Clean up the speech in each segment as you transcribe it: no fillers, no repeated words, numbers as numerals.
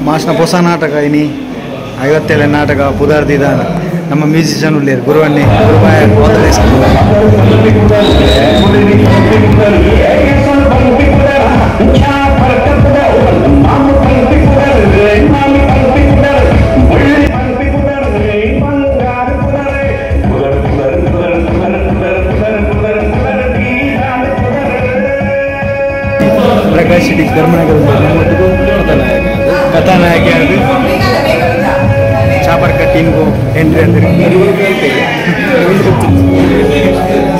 ಮಾಸ್ನ ಹೊಸ ನಾಟಕ ಇನಿ 57 ನಾಟಕ ಪುದಾರ್ದಿದಾನ ನಮ್ಮ ಮ್ಯೂಸಿಷಿಯನ್ ಉಳ್ಳೇರು ಗುರುವನ್ನೇ ಗುರುಬಾಯ ಪ್ರಕಾಶ್ ಶೆಟ್ಟಿ ಧರ್ಮನಗರ ಕಥಾನಾಯಕಿ ಚಾಪರ್ಕ ಟೀಮ್ಗೂ ಎಂಟ್ರಿ ಅಂತಾರೆ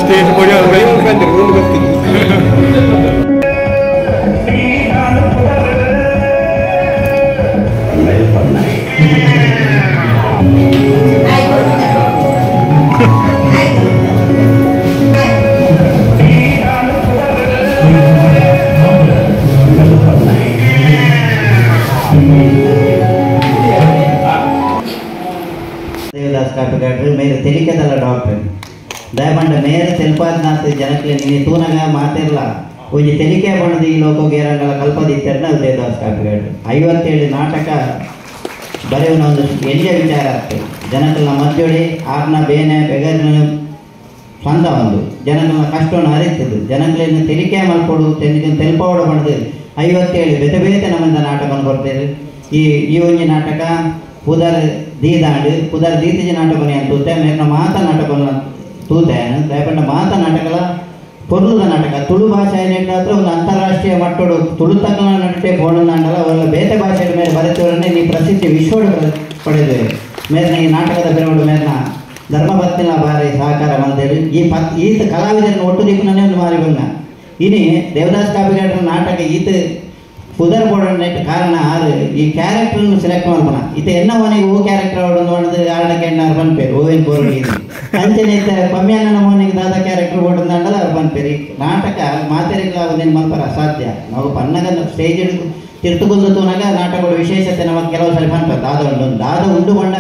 ಸ್ಟೇಜ್ ದೇವದಾಸ್ ಕಾಪಿಗಾಡ್ರು ಮೇರೆ ತೆಲಿಕೆದಲ್ಲ ಡಾಕ್ಟರ್ ದಯಪಂಡ ಮೇರೆ ತೆಲ್ಪಾದ್ನಾಥ ಜನಕ್ಲೆ ನೀನು ತೂನಗ ಮಾತಿರ್ಲ ಒಂಜಿ ತೆಲಿಕೆ ಬಣ್ಣದ ಈ ಲೋಕ ಗೇರಂಗಳ ಕಲ್ಪದಿತ್ತೆರ್ನ ದೇವದಾಸ್ ಕಾಪಿಗಾಡ್ರು 57 ನಾಟಕ ಬರೆಯುವ ಒಂದು ಎಲ್ಲಿಯ ವಿಚಾರ ಆಗ್ತದೆ. ಜನಕಲ್ನ ಮಧ್ಯೊಳಿ ಆರ್ನ ಬೇನೆ ಬೆಗರ್ನ ಸ್ವಂತ ಒಂದು ಜನಕಲ್ನ ಕಷ್ಟವನ್ನು ಅರಿತದ್ದು ಜನಕ್ಲೆಯನ್ನು ತೆಲಿಕೆ ಮಲ್ಕೊಡು ತೆಲಿಕೆ ತೆಲ್ಪೋಡು ಬಣ್ಣದು 57 ಬೇತೆ ಬೇತೆ ನಮ್ಮಿಂದ ನಾಟಕವನ್ನು ಕೊಡ್ತೇವೆ. ಈ ಈ ಒಂಜಿ ನಾಟಕ ಪುದರ್ ದೀದಾಂಡು ಪುದರ್ ದೀತಿಜಿ ನಾಟಕನೇ ತೂತೆ ಮೇರ್ನ ಮಾತ ನಾಟಕವನ್ನು ತೂತೆ ದಯಪಂಡ ಮಾತ ನಾಟಕಲ ಪೊರ್ಲುದ ನಾಟಕ ತುಳು ಭಾಷೆ ಏನಾದ್ರೆ ಒಂದು ಅಂತಾರಾಷ್ಟ್ರೀಯ ಮಟ್ಟೋಡು ತುಳು ತಕ್ಕಲ ನಟೆ ಬೋಣನಾಂಡಲ ಅವರ ಬೇತೆ ಭಾಷೆಯ ಮೇಲೆ ಬರೆತವರನ್ನೇ ನೀ ಪ್ರಸಿದ್ಧಿ ವಿಶ್ವಡು ಪಡೆದುವೆ ಮೇರ್ನ ಈ ನಾಟಕದ ಬೆರವಡು ಮೇರ್ನ ಧರ್ಮಪತ್ನಿಲ ಬಾರಿ ಸಹಕಾರ ಬಂದೇಳಿ ಈ ಪತ್ ಈತ ಕಲಾವಿದರನ್ನು ಒಟ್ಟು ದಿಕ್ಕನೇ ಒಂದು ಮಾರಿ ಬಂದ ಇನಿ ದೇವದಾಸ್ ಕಾಪಿಗಾಡ್ರ ನಾಟಕ ಈತ ಪುದರ್ ಬೋರ್ಡ್ ಕಾರಣ ಆರು ಈ ಕ್ಯಾರೆಕ್ಟರ್ ಸೆಲೆಕ್ಟ್ ಮಾಡ್ಕೊಣ ಇತ ಎನ್ನ ಮನೆಗೆ ಹೂ ಕ್ಯಾರೆಕ್ಟರ್ ಅವಡೊಂದು ಹೊಡೆದು ಆರಡಕ್ಕೆ ಎಣ್ಣಾರು ಪನ್ಪೇರು ಹೂವಿನ ಬೋರ್ಡ್ ಅಂಚನೆ ಇತ್ತ ಪಮ್ಯಾನ ಮೋನಿಗೆ ದಾದ ಕ್ಯಾರೆಕ್ಟರ್ ಬೋರ್ಡ್ ಅಂಡಲ ಅವ್ರು ಪನ್ಪೇರು. ನಾಟಕ ಮಾತೆರಿಗಳ ಒಂದೇನು ಮಲ್ಪರ ಅಸಾಧ್ಯ. ನಾವು ಪನ್ನಗ ಸ್ಟೇಜ್ ಹಿಡಿದು ತಿರ್ತುಕುಂದು ತೂನಾಗ ನಾಟಕಗಳು ವಿಶೇಷತೆ ನಮಗೆ ಕೆಲವು ಸಲ ಪನ್ಪೇರು ದಾದ ಉಂಡು ದಾದ ಉಂಡು ಬಂಡ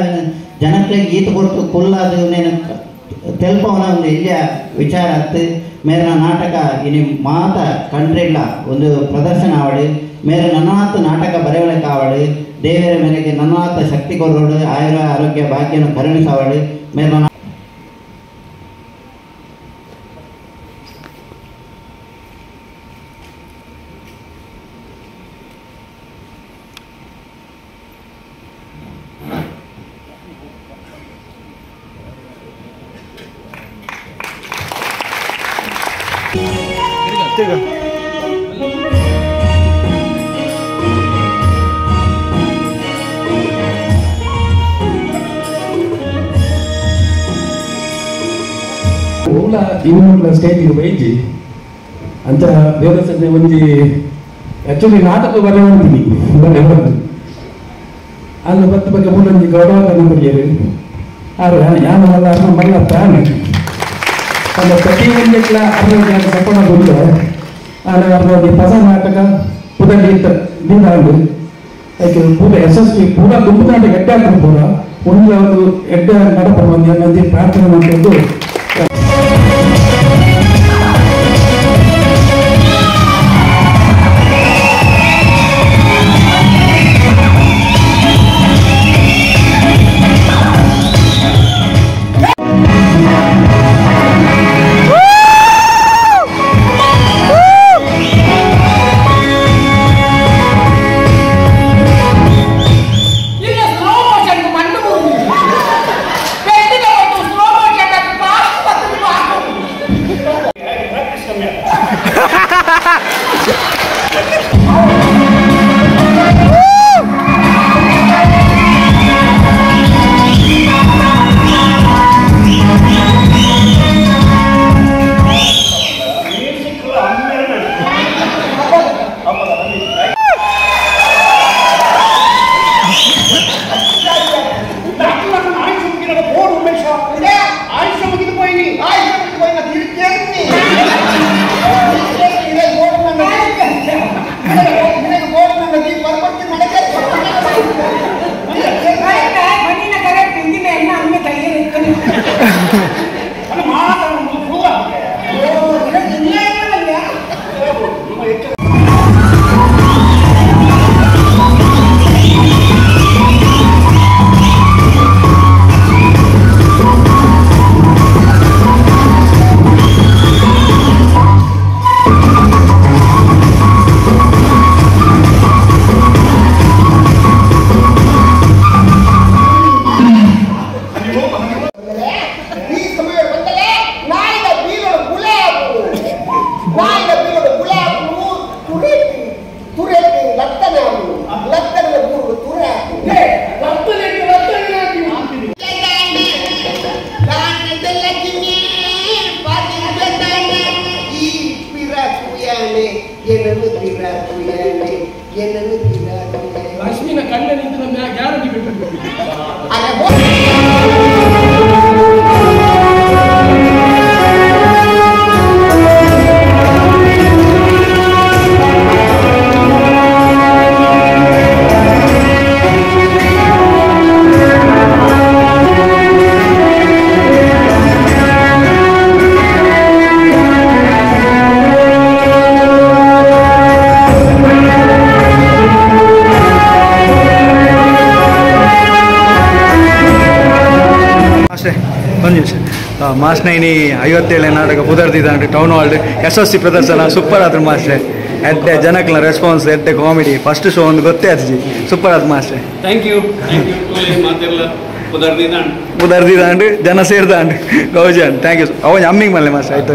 ಜನಕ್ಕೆ ಈತ ಕೊಡ್ತು ಕುಲ್ಲಾದು ನೇನು ತೆಲ್ಪವನ ಒಂದು ಎಲ್ಲಿಯ ವಿಚಾರ ಅತ್ತು ಮೇಲಿನ ನಾಟಕ ಇನಿ ಮಾತ ಕಂಡ್ರಿಲ್ಲ ಒಂದು ಪ್ರದರ್ಶನ ಆವಡು ಮೇರೆ ನನ್ನಾತ ನಾಟಕ ಬರೆಯಲಿಕ್ಕೆ ಆವಡು ದೇವರ ಮೇರೆಗೆ ನನ್ನಾತ ಶಕ್ತಿ ಕೊರೋಡು ಆಯುರ ಆರೋಗ್ಯ ಭಾಗ್ಯನು ಕರುಣಿಸಾವಡು ಮೇರೆ ಓಲ ಇನ್ನೂರ್ಲ ಸ್ಟೇಜಿಗೆ ಬೈಜಿ ಅಂಚ ದೇವಸ್ಥಾನ ಒಂಜಿ ಆಕ್ಚುಲಿ ನಾಟಕ ಬರೆಯುವಂತೀನಿ ಬರೆ ಬಂದು ಅಲ್ಲಿ ಬತ್ತ ಬಗ್ಗೆ ಮೂಲೊಂಜಿ ಗೌರವ ನಂಬರಿಯರು ಆರು ಯಾನ ಮಲ್ಲ ಅರ್ನ ಮಲ್ಲ ಪ್ರಾಣ ಅಂದ ಪ್ರತಿ ಒಂಜೆಟ್ಲ ಅರ್ನ ಸಪೋರ್ಟ್ ಬಂದು ಆನ ಅರ್ನ ಒಂಜಿ ಪಸ ನಾಟಕ ಪುದಲಿ ಇತ್ತ ದಿನಾಂಡು ಯಾಕೆ ಪೂರ ಯಶಸ್ವಿ ಪೂರ ದುಂಬು ನಾಟಕ ಎಡ್ಡೆ ಆಗ್ತದೆ ಪೂರ ಒಂದು ಒಂದು ಎಡ್ಡೆ ನಡಪ ಒಂದು ಒಂಜಿ ಪ್ರಾರ್ಥನೆ ಮಾಡ್ಕೊಂಡು ಆಯುಷ್ಯ ಮುಗಿದು ಹೋಯಿ. ಆಯುಷ್ಯ ಮುಗಿದು ಹೋಯಿ. ಲಕ್ಷ್ಮಿನ ಕಣ್ಣ ನಿಂತು ನಮ್ಮ ಗ್ಯಾರಂಟಿ ಬಿಟ್ಟು ಅಷ್ಟೇ ಒಂದು ನಿಮಿಷ. ಮಾಸ್ನೈನಿ 57 ನಾಟಕ ಪುದರ್ದಿದ್ದಾಂಡು ಟೌನ್ ಹಾಲ್ ಯಶಸ್ವಿ ಪ್ರದರ್ಶನ ಸೂಪರ್ ಆದ್ರು ಮಾಸ್ಟ್ರೆ. ಎಡ್ಡೆ ಜನಕ್ಲ ರೆಸ್ಪಾನ್ಸ್, ಎಡ್ಡೆ ಕಾಮಿಡಿ, ಫಸ್ಟ್ ಶೋ ಒಂದು ಗೊತ್ತೇ ಆಯ್ತು ಸೂಪರ್ ಆದ್ರು ಮಾಸ್ಟ್ರೆ. Thank you thank you ಮಾತೆಲ್ಲ ಪುದರ್ದಿದ್ದಾಂಡು ಪುದರ್ದಿದ್ದಾಂಡು ಜನ ಸೇರ್ದಾಂಡು ಗೌಜಾನ್. Thank you. ಅವನ್ ಅಮ್ಮಿಗೆ ಮಲ್ಲೆ ಮಾಸ್ಟ್ರೆ ಆಯ್ತು.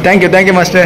Thank you thank you ಮಾಸ್ಟ್ರೆ.